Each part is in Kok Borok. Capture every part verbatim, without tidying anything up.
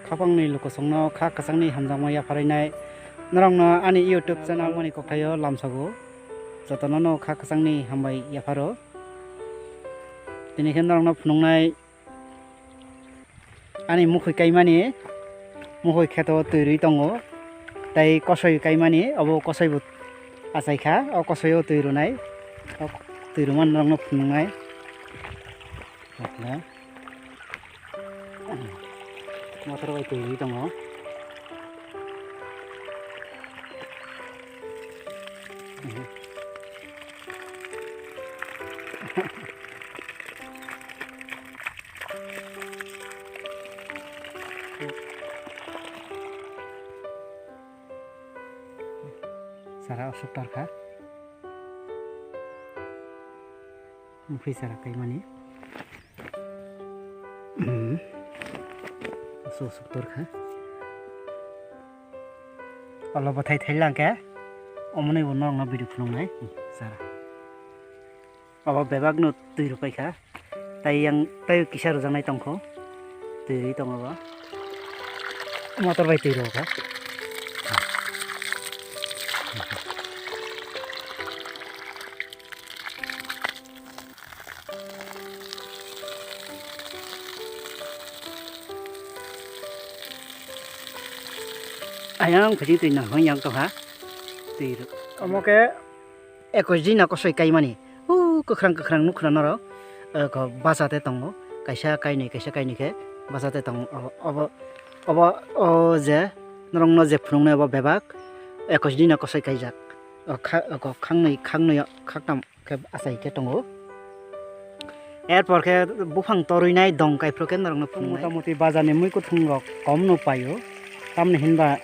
Khapangni lukusongno kha kwchangni hamjakma yapharwi nai. Norokno ani YouTube channel mani kokthaio lamsago. Jotono no kha kwchangni hambai yapharo. Tini khe norokno phunuknai ani mukhwi kaimani, mukhwi kheto twi rwi tongo. Tei kosoi kaimani, obo kosoi bo achai kha, o kosoi o twi rwnai. O twi rwmani norokno phunuknai. Motor bai twi rwi tongo. Sara aswk tar kha. Wngphi sara kaimani. Hmm. Aswk aswk tor kha. Olo bwthai thai lang khe. Omonwi bo norokno video phunuknai. Sara. Abo bebak no twi rwpai kha. Tai yang, tai kisa rwjaknai tongkho. Twi rwi tongo bo. Motor bai twi rw kha. Ayang khuji twi nang hoi yang tongha. Twi rw. Omo khe ekwis din no kosoi kaimani. O kwkhwrang kwkhwrang nukha norok. Eko bacha te tongo. Kaisa kainwi, kaisa kainwi khe bacha te tongo. Obo, obo, obo, o je norokno je phunuknai obo bebak ekwis din no kosoi kaijak. O kha-, eko khangnwi, khangnwi, khaktam khe achai khe tongo. Erpor khe buphang torwi nai dong kaiphuru khe norokno phunuknai. Motamoti bazar ni mui kuthung rok kom no paio. Tamni hinba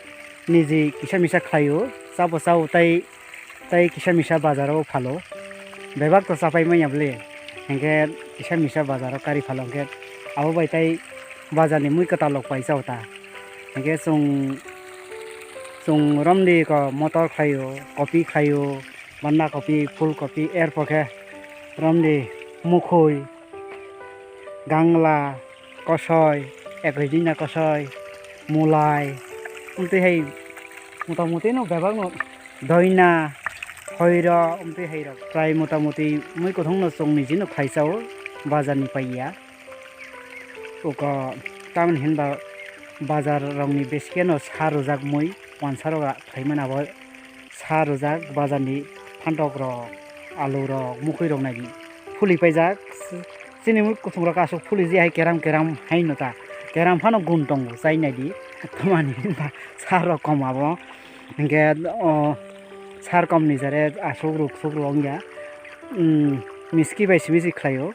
niji kisa misa khlaio, chabo chao tai, tai kisa misa bazar o phalo. Bebak to chapai manya bwle. Hinkhe kisa misa bazar o kari phalo hinkhe abo bai tai bazar ni mui kwtal rok pai chao ta. Hinkhe chwng, chwng romdi ko motor khlaio, kopi khlaio, banda kopi, phul kopi, erpor khe romdi mukhoi, gangla, kosoi, ekwis din no kosoi, mulai, amtwi hai motamoti no bebak no doina, hoiro, amtwi hai rok. Prai motamoti mui kuthung no chwng niji no khlai chao, bazar ni pai ya. Uko tamoni hinba bazar rokni bisi kheno sa rwjak mui, wansa rok khlai mani abo sa rwjak bazar ni phantok rok, alu rok, mukhwi rok nai di phuli paijak. Chini mui kuthung rok aswk phuli ji hai keram keram hai no ta, keram phano gun tongo chai nai di. Tamoni hinba sa rok kom abo. Hinkhe o sar kom ni jare aswk ruk suk rok wngya. Miski bai simi si khlaio.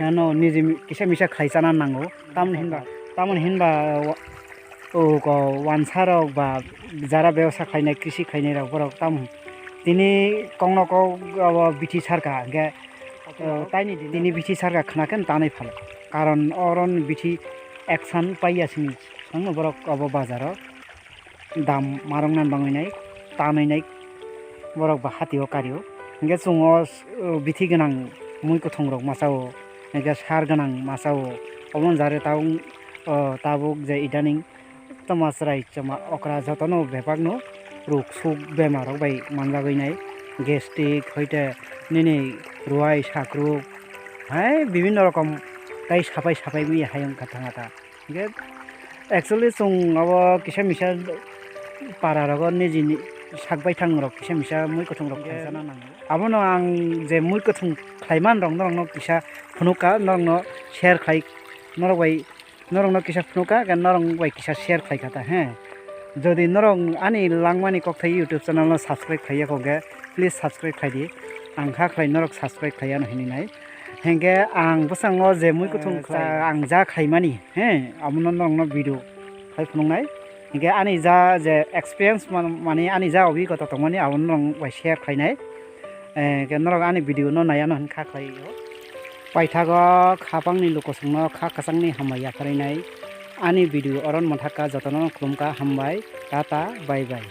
Ano niji kisa misa khlai chana nango. Tamoni hinba, tamoni hinba o ko wansa rok ba jara bebsa khlainai, krisi khlainai rok borok tam tini kokno kok abo bithi sarka hinkhe, taini tini bithi sarka khna khe tanwi phano. Karon oro ni bithi action paiya sini. Ang borok abo bazar o dam marwk nani bangwi nai, tanwi nai borok ba hati o kari o. Hinkhe chwng o, uh, bithi gwnang mui kuthung rok masa o, hinkhe sar gwnang masa o. Omo jare tabuk, uh, tabuk je idaning tama chwrai chama okra jotono bebak no ruk suk bemar rok bai manjagwi nai, gastric hoite nini ruwai sakruk hai bibinno rokom tai sapai sapai mui hai wngkha thangata. Hinkhe actually chwng abo kisa misa para rogo nijini sak baithang rok kisa misa mui kuthung rok khlai chana nango. Abono ang je mui kuthung khlai man rok norokno kisa phunukha, norokno share khlai, norok bai, norokno kisa phunukha, khe norok bai kisa share khlai kha ta, he. Jodi norok ani langmani kokthai YouTube channel no subscribe khlaiya kho khe, please subscribe khlai di. Ang kha khlai norok subscribe khlaiya no hinwi nai. Hinkhe ang bwskango je mui kuthung khlai, ang ja khlaimani, he, abono norokno video khai phunuknai. Hinkhe ani ja je experience man-, mani ani ja obhigota tongmani abono norok bai share khlainai. Eh, hinkhe norok ani video no naiya no hinkha khlai o. Paithago khapangni lukosongno kha kwchangni hambai yapharwi nai. Ani video oron mwthakha jotono khulumkha, hambai, tata, bye bye.